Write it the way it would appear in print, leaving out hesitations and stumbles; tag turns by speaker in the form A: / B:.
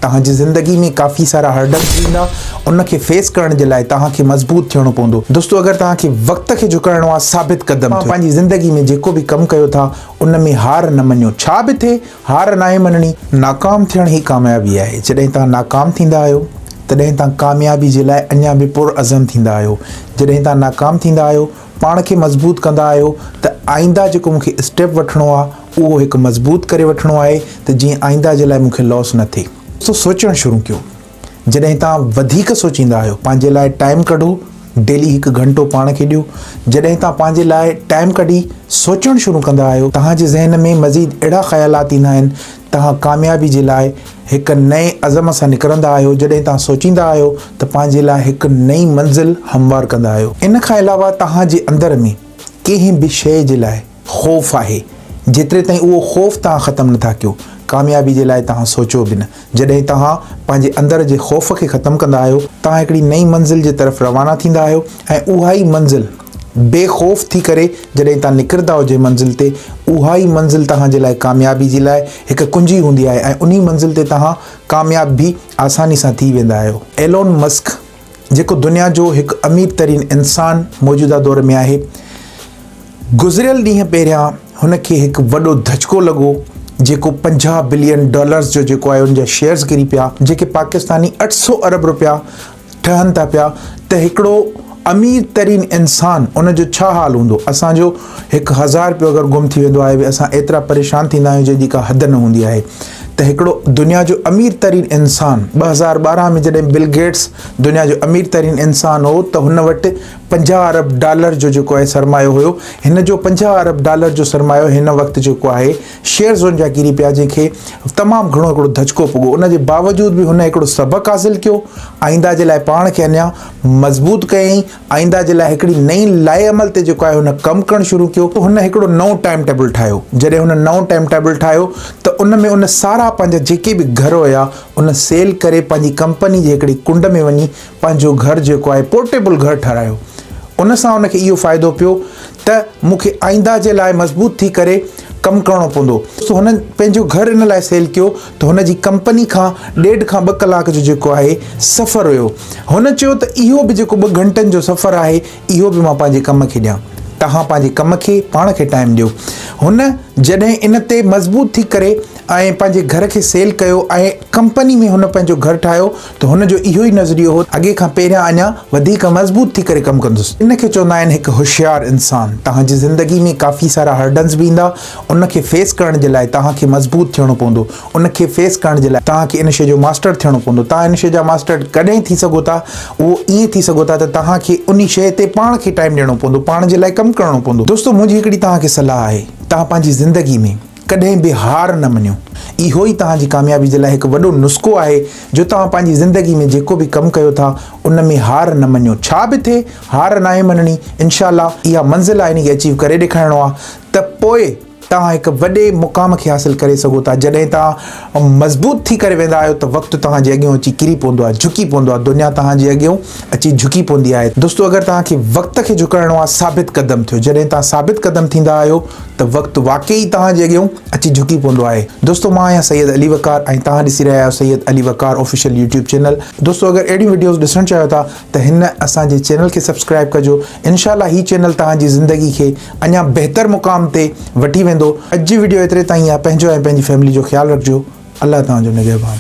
A: توهان جي زندگي ۾ ڪافي سارا هرڊلز ايندا، ان کي فيس ڪرڻ جي لاء توهان کي مضبوط ٿيڻو پوندو. دوستو اگر توهان کي وقت کي جهڪائڻو آهي ثابت قدم ٿيو. پنهنجي زندگي ۾ جيڪو به ڪم ڪيو ٿا ان ۾ هار نه مڃو، ڇا به ٿئي هار ناهي مڃڻي. ناڪام ٿيڻ ئي ڪاميابي آهي. جڏهن توهان ناڪام ٿيندا آهيو تڏهن توهان ڪاميابي جي لاء اڃا به پرعزم ٿيندا آهيو. جڏهن توهان ناڪام ٿيندا آهيو پاڻ کي مضبوط ڪندا آهيو ته آئنده جيڪو مون کي اسٽيپ وٺڻو آهي اهو هڪ مضبوط ڪري وٺڻو آهي ته جيئن آئنده جي لاء مون کي لاس نه ٿئي. سو سوچڻ شروع ڪيو. جڏهن توهان وڌيڪ سوچيندا آهيو پنهنجي لاء ٽائيم ڪڍو ڊيلي هڪ گهنٽو پاڻ کي ڏيو. جڏهن توهان پنهنجي لاء ٽائيم ڪڍي سوچڻ شروع ڪندا آهيو توهان جي ذهن ۾ مزيد اهڙا خيالات ايندا آهن توهان ڪاميابي جي لاء هڪ نئين عزم سان نڪرندا آهيو، جڏهن توهان سوچيندا آهيو ته پنهنجي لاء هڪ نئين منزل هموار ڪندا آهيو. ان کان علاوه توهان جي اندر ۾ ڪنهن به شيء جي لاء خوف آهي، جيتري تائين اهو خوف توهان ختم نٿا ڪيو، ڪاميابي جي لاء توهان سوچيو به نه. جڏهن توهان پنهنجي اندر جي خوف کي ختم ڪندا آهيو، توهان هڪڙي نئين منزل جي طرف روانا ٿيندا آهيو ۽ اها ئي منزل بي خوف ٿي ڪري جڏهن توهان نڪرندا آهيو جنهن منزل تي، اها ئي منزل توهان جي لاء ڪاميابي جي لاء هڪ ڪنجي هوندي آهي ۽ انهي منزل تي توهان ڪامياب به آساني سان ٿي ويندا آهيو. ايلون مسڪ جيڪو دنيا جو هڪ امير ترين انسان موجوده دور ۾ آهي، گذريل ڏينهن پهريان هن کي هڪ وڏو ڌچڪو لڳو جيڪو 50 بلين ڊالرز جو جيڪو آهي ان جا شيئرز ڪري پيا جيڪي پاڪستاني 800 ارب روپيا ٺهن ٿا پيا ته هڪڙو امير ترين انسان ان جو ڇا حال هوندو اسان جو 1000 روپيو اگر گم ٿي ويندو آهي به اسان ايترا پريشان ٿيندا آهيون جنهن جي ڪا حد نه هوندي آهي ته هڪڙو دنيا جو امير ترين انسان 2012 ۾ جڏهن بل گيٽس دنيا جو امير ترين انسان هو ته هن وٽ 50 ارب ڊالر جو جيڪو آهي سرمايو هيو هن جو 50 ارب ڊالر جو سرمايو هن وقت جيڪو آهي شيئرز ان جا ڪري پيا جنهن کي تمام گهڻو هڪڙو ڌچڪو پڳو ان جي باوجود به هن هڪڙو سبق حاصل ڪيو آئنده جي لاء پاڻ کي اڃا مضبوط ڪيائين آئنده جي لاء هڪڙي نئين لاء عمل تي جيڪو آهي هن ڪم ڪرڻ شروع ڪيو هن هڪڙو نئون ٽائيم ٽيبل ٺاهيو جڏهن هن نئون ٽائيم ٽيبل ٺاهيو ته ان ۾ ان سارا پنهنجا جيڪي به گهر هيا ان سيل ڪري پنهنجي ڪمپني جي هڪڙي ڪنڊ ۾ وڃي پنهنجو گهر جيڪو آهي پورٽيبل گهر ٺهرايو ان سان ان کي اهو فائدو پيو ته مون کي آئنده جي لاء مضبوط ٿي ڪري ڪم ڪرڻو پوندو سو هن پنهنجو گهر ان لاء سيل ڪيو ته هن جي ڪمپني کان ڏيڍ کان ٻه ڪلاڪ جو جيڪو آهي سفر هيو هن چيو ته اهو به جيڪو ٻه گهنٽن جو سفر آهي اهو به مان پنهنجي ڪم کي ڏيان توهان پنهنجي ڪم کي پاڻ کي ٽائيم ڏيو هن جڏهن ان تي مضبوط ٿي ڪري ۽ پنهنجي گهر کي سيل ڪيو ۽ ڪمپني ۾ هن پنهنجو گهر ٺاهيو ته هن جو اهو ئي نظريو هو ته اڳي کان پهريان اڃا وڌيڪ مضبوط ٿي ڪري ڪم ڪندس. ان کي چوندا آهن هڪ هوشيار انسان. توهان جي زندگي ۾ ڪافي سارا هرڊنز به ايندا، ان کي فيس ڪرڻ جي لاء توهان کي مضبوط ٿيڻو پوندو. ان کي فيس ڪرڻ جي لاء توهان کي ان شيء جو ماسٽر ٿيڻو پوندو. توهان ان شيء جا ماسٽر ڪڏهن ٿي سگهو ٿا؟ اهو ائين ٿي سگهو ٿا ته توهان کي انهي شيء تي پاڻ کي ٽائيم ڏيڻو پوندو، پاڻ جي لاء ڪم ڪرڻو پوندو. دوستو منهنجي هڪڙي توهان کي صلاح آهي، توهان پنهنجي زندگي ۾. ڪڏهن به هار نه مڃو. اهو ئي توهان جي ڪاميابي جي لاء هڪ وڏو نسخو آهي جو توهان پنهنجي زندگي ۾ جيڪو به ڪم ڪيو ٿا ان ۾ هار نه مڃو. ڇا به ٿئي هار ناهي مڃڻي. انشاء الله اها منزل آهي ان کي اچيو ڪري ڏيکارڻو آهي ته پوء توهان هڪ وڏي مقام کي حاصل ڪري سگهو ٿا. جڏهن توهان مضبوط ٿي ڪري ويندا آهيو ته وقت توهان جي اڳيون اچي ڪري پوندو آهي، جهڪي پوندو آهي، دنيا توهان جي اڳيون اچي جهڪي پوندي آهي. دوستو اگر توهان کي وقت کي جهڪائڻو آهي ثابت قدم ٿيو. جڏهن توهان ثابت قدم ٿيندا آهيو ته وقت واقعي ئي توهان جي اڳيون اچي جهڪي پوندو آهي. دوستو مان آهيان سيد علي وقار ۽ توهان ڏسي رهيا آهيو Syed Ali Waqar official YouTube channel. دوستو اگر اهڙيون وڊيوز ڏسڻ چاهيو ٿا ته هن اسان جي چينل کي سبسڪرائب ڪجو انشاء الله هي چينل توهان جي زندگي کي اڃا بهتر مقام تي وٺي ويندو. اڄ جي وڊيو ايتري تائين آهي پنهنجو ۽ پنهنجي فيملي جو خيال رکجو الله توهان جو نگهبان.